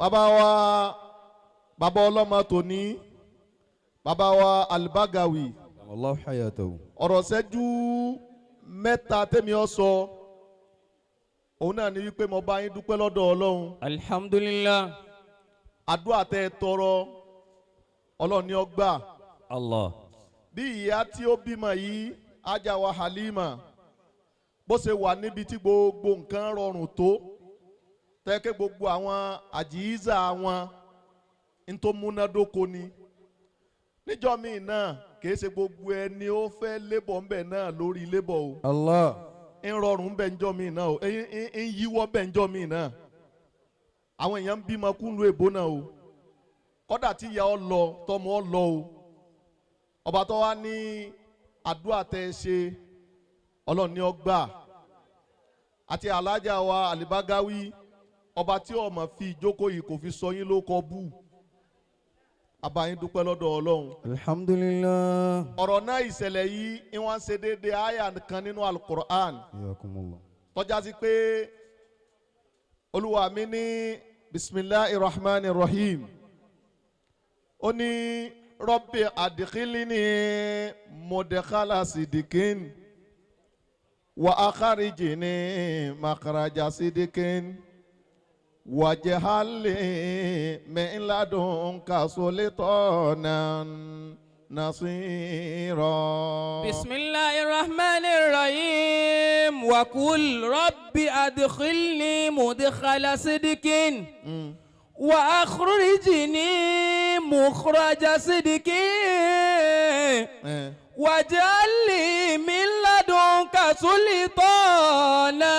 Bàbá wa, bàbá ọlọ́mọ tòní, bàbá wa Alibagawi. Allahu hayatahu. Ọ̀rọ̀ ṣẹ́jú 3 tẹ́mi ọ sọ, òun náà ni wípé mo bá yín dúpẹ́ lọ́dọ̀ Ọlọ́run. Alhamdulillah. Àdúrà tẹ́ ẹ tọrọ, Ọlọ́run ni ó gbà. Allah. Bí ìyá tí ó bímọ yìí, ajá wa Halima, bó ṣe wà níbi tí gbogbo nǹkan rọrùn tó tẹ́kẹ́, gbogbo àwọn àjíìzà wọn ń tó múnádóko ni, níjọ́ míì náà kìí ṣe gbogbo ẹni ó fẹ́ lébọ̀ ńbẹ̀ náà lórí lébọ̀ o. Allah. Ń rọrùn ńbẹ̀ ńjọ́ míì náà o, ń yíwọ́ ńbẹ̀ ńjọ́ míì náà. Àwọn èèyàn ń bímọ kúnlu èbó náà o, kọ́dà tí ìyá ọ lọ, tọmọ ọ lọ o. Ọba tó wá ní àdúrà tẹ́ ẹ ṣe, Ọlọ́run ní ó gbà. Àti alájà wa Alibagawi, ọba tí ọmọ fi ìjókòó yìí kò fi sọ yín ló kọ bú, abayín dúpẹ́ lọ́dọ̀ Ọlọ́run. Alhamdulillah. Ọ̀rọ̀ náà, ìṣẹ̀lẹ̀ yìí ń wá ń ṣe déédéé àyà kan nínú Alukur'an. Yakumullah. Tọ́já sí pé Olúwa mi ní bisimilahi rahman rahim, ó ní rabbi adkhilni mudkhala sidikin wa akharijni makhraja sidikin waj'alli min ladunka sultanan nasira. بسم الله الرحمن الرحيم وقل رب أدخلني مدخل صدق وأخرجني مخرج صدق واجعل لي من لدنك سلطانا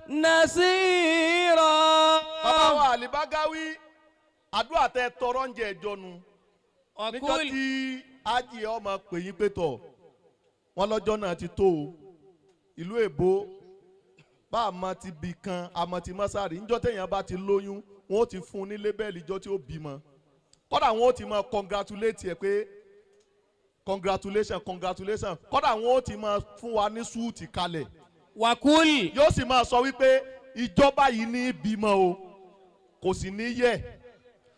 نصيرا. Bàbá wa Àlìbágáwí, àdúrà tẹ tọrọ ń jẹ ẹjọ nu níjọ́ وقل tí ájì ọmọ pè yín pé tọ̀ wọ́n lọ́jọ́ náà ti tó o. Ìlú èbó bá a mọ ti bì kan, àmọ́ ti mọ́sárì, níjọ́ téèyàn bá ti lóyún, wọ́n ó ti fún un ní label ìjọ́ tí ó bímọ. Kọ́dà wọ́n ó ti máa congratulate ẹ̀ pé congratulation, congratulation. Kọ́dà wọ́n ó ti máa fún wa ní suit kalẹ̀. وقل Yóò sì máa sọ wípé ìjọba yìí ní bímọ o, kò sì ní yẹ.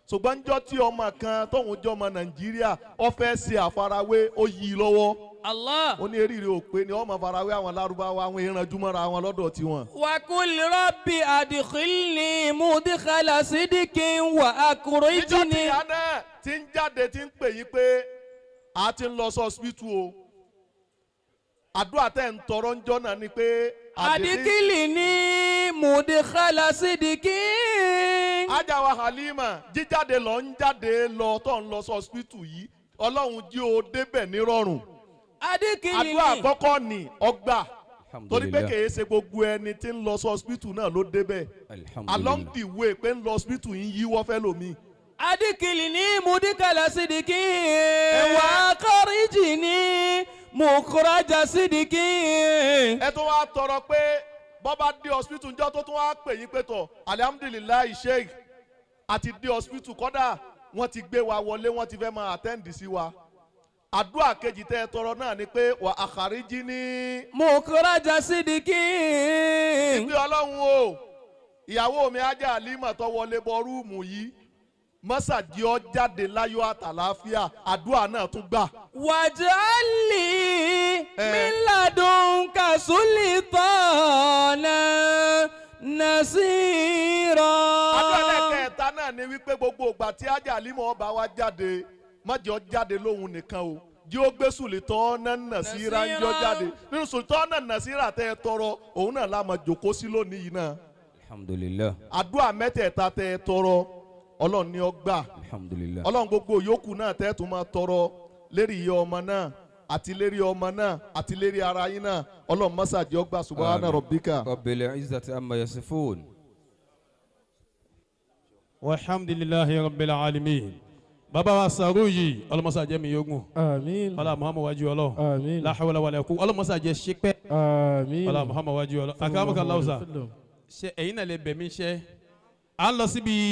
Ṣùgbọ́n níjọ́ tí ọmọ kan tóun jẹ́ ọmọ Nàìjíríà, ó fẹ́ ṣe àfarawé, ó yí i lọ́wọ́. Allah. Ó ní eríire ò pé ni ọmọ farawé àwọn Lárúbáwá, àwọn ìrànjú mọ́ra wọn lọ́dọ̀ tiwọn. وقل رب أدخلني مدخل صدق Níjọ́ tí وأخرجني ìyá náà ti ń jáde, ti ń pè yín pé a ti ń lọ sí hospital o, àdúrà tẹ̀ ń tọrọ ń jọ́ náà ni pé أدخلني مدخل صدق. Ajáwa Halima, jíjáde lọ ń jáde lọ tó ń lọ sí hospital yìí, Ọlọ́run jí o débẹ̀ nírọ̀rùn. أدخلني Àdúrà àkọ́kọ́ ni ọgbà, torí pé kìí ṣe gbogbo ẹni tí ń lọ sí hospital náà ló débẹ̀. Along the way pé ń lọ hospital yìí, yíwọ́ fẹ́ lómi. أدخلني مدخل صدق وأخرجني مخرج صدق. Ẹ tún wá tọrọ pé bọ́bá dé hospital njọ́ tó tún wá pè yín pé tọ̀, alihamudulilayi sheikh, àti dé hospital, kọ́dà wọ́n ti gbé wa wọlé, wọ́n ti fẹ́ máa attend sí wa, àdúrà kejì tẹ́ ẹ tọrọ náà ni pé wà àkàríjì ní مخرج صدق. Ìpè Ọlọ́run o, ìyàwó mi ajá Àlímọ̀ tó wọlé bọ room yìí, mọ́sàdí ọ jáde láyọ̀ àtàláfíà, àdúrà náà tún gbà. واجعل لي من لدنك سلطانا نصيرا. Àdúrà lẹ́kẹ̀ẹ́ta náà ni wípé gbogbo ìgbà tí ajá Àlímọ̀ ọba wa jáde, mọ́jọ́ jáde lóhun nìkan o, jí ó gbé sùlìtọ́ náà síra ń jọ jáde. Nínú sùlìtọ́ náà síra tẹ́ ẹ tọrọ, òun náà la máa jòkó sí lónìí yìí náà. Alhamdulillah. Àdúrà mẹ́tẹ̀ẹ̀ta tẹ́ ẹ tọrọ, Ọlọ́run ní ó gbà. Alhamdulillah. Ọlọ́run, gbogbo yòókù náà tẹ́ tún máa tọrọ lérí ìyá ọmọ náà àti lérí ọmọ náà àti lérí ara yín náà, Ọlọ́run mọ́sàdí ọgbà. Subhana rabbika. Rabbil izzati amma yasifun. Walhamdulillahi rabbil alamin. Baba wa Saruji, ọlọmọsá jẹ́ mi yogun. Àmín. Ọlá Muhammad wájú Ọlọ́run. Àmín. La hawla wala quwwata, ọlọmọsá jẹ́ ṣípẹ́. Àmín. Ọlá Muhammad wájú Ọlọ́run. Akamaka lawusa, ṣe ẹ̀yin náà lè bẹ̀ mí ṣe à ń lọ síbi.